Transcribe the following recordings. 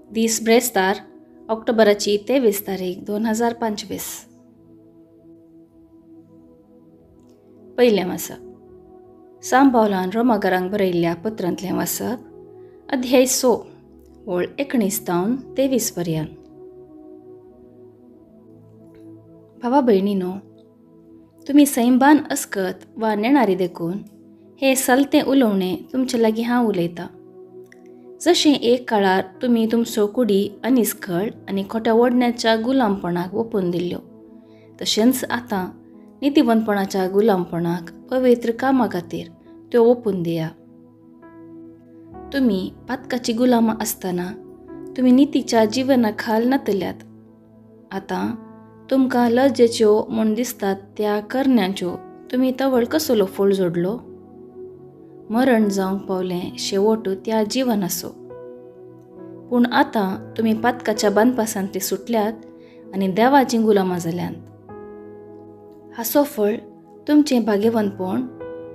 दीस ब्रेस्तार ऑक्टोबराची 23 तारीख 2025. पयलें वाचप सांत पावलान रोमाकारांक बरयल्ल्या पत्रांतलें वाचप, अध्याय 6 ओळ 19 तावन 23 पर्यंत. भावा भयणीनो, तुमी सैंबान अस्कत वा नेणारी देखून हे सलतें उलोवणें तुमचे लागीं हांव उलयतां. जशें एक काळार तुमी तुमचो कुडी अनिस्कळ आनी खोट्या ओडण्याच्या गुलामपणाक ओपून दिल्ल्यो, तशेंच आतां नितीवंतपणाच्या गुलामपणाक पवित्र कामा खातीर त्यो ओपून दिया. तुमी पातकाची गुलामां आसतना तुमी नितीच्या जिवना खाल नातल्यात. आतां तुमकां लजेच्यो म्हूण दिसतात त्या करण्यांच्यो तुमी तवळ कसलो फोल जोडलो? मरण जावंक पावलें शेवट त्या जिवनाचो. पूण आतां तुमी पातकाच्या बांदपासांतली सुटल्यात आनी देवाचीं गुलामां जाल्यांत. हाचो फळ तुमचें भाग्यवंतपण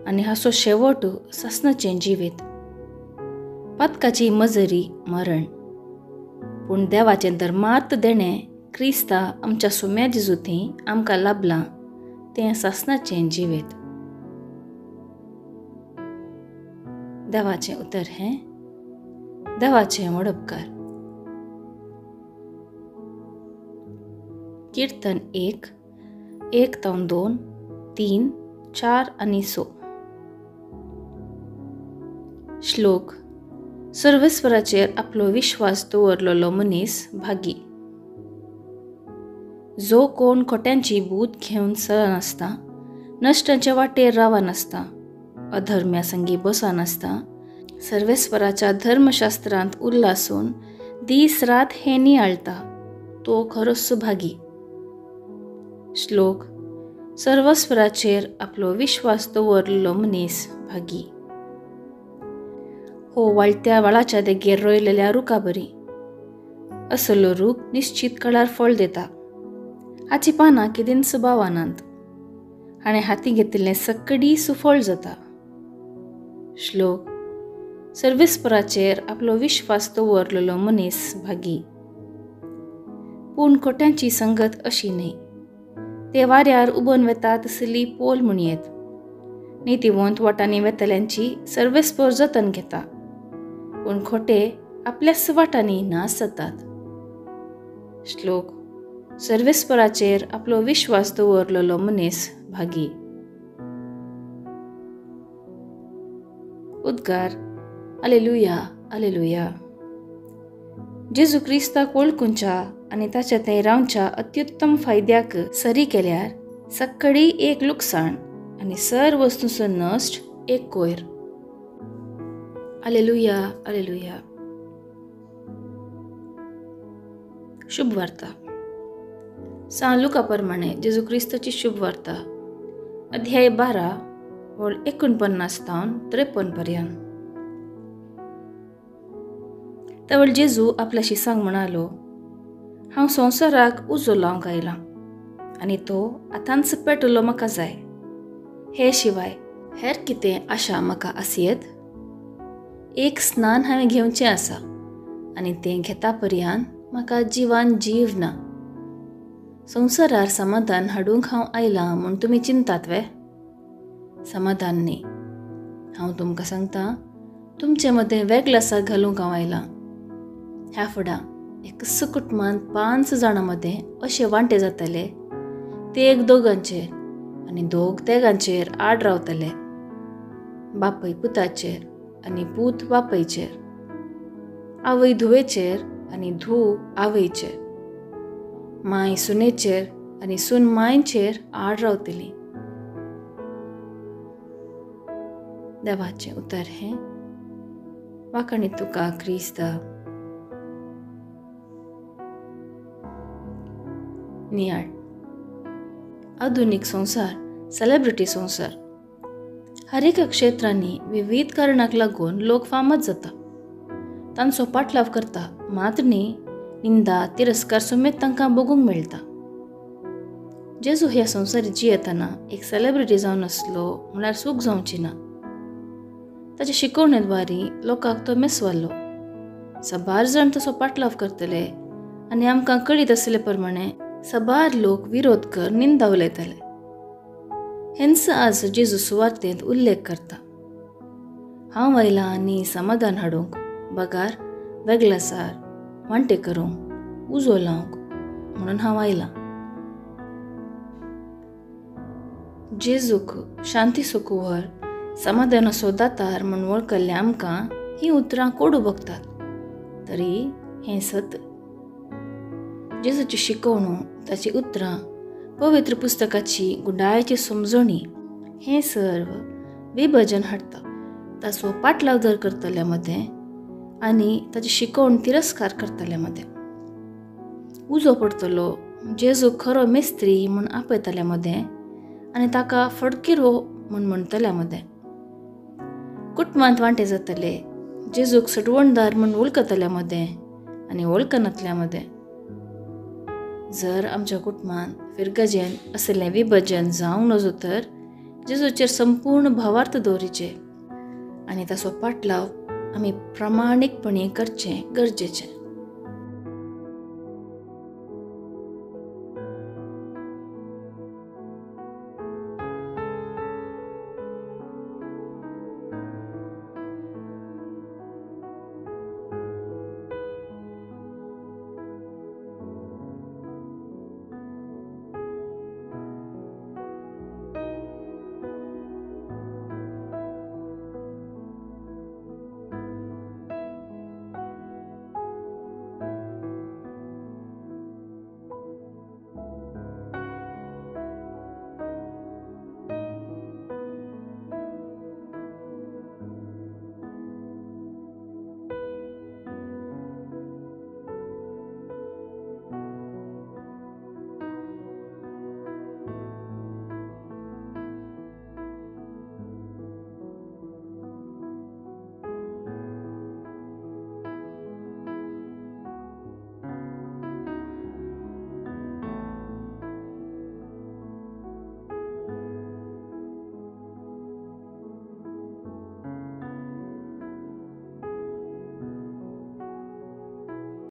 आनी हाचो शेवट सासणाचें जिवीत. पातकाची मजरी मरण, पूण देवाचें धर्मार्थ देणें क्रिस्ता आमच्या सुम्या जेजू थंय आमकां लाभलां तें सासणाचें जिवीत. देवाचें उतर हें देवाचें वडपकार. कीर्तन 1, 1 तावन 2, 3, 4 आनी 6. श्लोक. सर्वेस्वराचेर आपलो विश्वास दवरलेलो मनीस भागी. जो कोण खोट्यांची भूत घेवन चलनासता, नश्टांचे वाटेर रावनासता, अधर्म्या संगी बसनासता, सर्वेस्वराच्या धर्मशास्त्रांत उल्लासून दीस रात हें नियाळटा, तो खरोच भागी. श्लोक. सर्वस्वराचेर आपलो विश्वास दवरलेलो मनीस भागी. हो वाळत्या वाळाच्या देगेर रोयलेल्या रुखा बरी. असलो रूख निश्चित काळार फळ दिता. हाची पानां केदींच बावानात. हाणें हाती घेतिल्लें सकडी सुफळ जाता. श्लोक. सर्वेस्पराचेर आपलो विश्वास दवरलेलो मनीस भागी. पूण खोट्यांची संगत अशी न्हय. ते वाऱ्यार उबोन वेता तसली पोल म्हणयेत. नितीवंत वाटांनी वेतल्यांची सर्वेस्पर जतन घेता, पूण खोटे आपल्याच वाटांनी नाश जातात. श्लोक. सर्वेस्पराचेर आपलो विश्वास दवरलेलो मनीस भागी. उद्गार. आलेलुया, आलेलुया. जेजू क्रिस्ताक वळखुंच्या आनी ताच्या थंय रावच्या अत्युत्तम फायद्याक सरी केल्यार सक्कडी एक लुकसाण आनी सर वस्तूंचो नश्ट एक कोयर. आलेलुया, आलेलुया. शुभ वार्ता. सांत लुका प्रमाणे जेजू क्रिस्ताची शुभ वार्ता, अध्याय 12 ओळ 49 तावन 53 पर्यंत. तवळ जेजू आपल्याशी सांग म्हणालो, हांव संवसाराक उजो लावंक आयलां आनी तो आतांच पेटलो म्हाका जाय. हे शिवाय हेर कितें आशा म्हाका आसयेत? एक स्नान हांवें घेवचें आसा आनी तें घेता पर्यंत म्हाका जिवान जीव ना. संवसारार समाधान हाडूंक हांव आयलां म्हूण तुमी चिंतात वे? समाधान न्ही. हांव तुमकां सांगता, तुमचे मदें वेगळासा घालूंक हांव आयलां. ह्या फुडां एक कुटुंबांत 5 जाणां मदें अशे वांटे जातले, ते एक दोगांचेर आनी दोग तेगांचेर आड रावतले. बापय पुताचेर आनी पूत बापयचेर, आवय धुवेचेर आनी धूव आवयचेर, माय सुनेचेर आनी सून मायचेर आड रावतली. देवाचें उतर हें वाखाणी तुका क्रिस्ता. नियाळ. आधुनीक संवसार, सेलेब्रिटी संवसार. हर एका क्षेत्रांनी विविध कारणाक लागून लोक फामाद जाता. तांचो पाठलाव करता मात न्ही, निंदा तिरस्कार समेत तांकां भोगूंक मेळटा. जेजू ह्या संवसारीत जियेतना एक सेलेब्रिटी जावन आसलो म्हळ्यार सूख जावची ना. ताचे शिकवणेद्वारी लोकांक तो मेसवालो. साबार जाण तसो पाटलाव करतले आनी आमकां कळीत आसले प्रमाणे साबार लोक विरोध कर निंदा उलयतले. हेंच आज जेजू सुवार्तेंत उल्लेख करता. हांव आयलां आनी समाधान हाडूंक बगार वेगळासार वांटे करूंक उजो लावंक म्हणून हांव आयलां. जेजूक शांतीचो कुंवर, समाधानाचो दातार म्हूण वळखल्ले आमकां हीं उतरां कोडू बगतात, तरी हें सत. जेजूची शिकवणू, ताची उतरां, पवित्र पुस्तकाची गुंडाळ्याची समजणी हें सर्व विभजन हाडटा. ताचो पाटलाव दर करतल्या मदें आनी ताची शिकवण तिरस्कार करतल्या मदें उजो पडटलो. जेजू खरो मेस्त्री म्हूण आपयतल्या मदें आनी ताका फडकिरो म्हूण म्हणटल्या मदें कुटुंबांत वांटे जातले. जेजूक सटवणदार म्हूण वळखतल्या मदें आनी वळखनातल्या मदें. जर आमच्या कुटुंबांत फिरगजेन असलें विभजन जावंक नजो तर जेजूचेर संपूर्ण भावार्थ दवरिचें आनी ताचो पाटलाव आमी प्रामाणीकपणे करचें गरजेचें.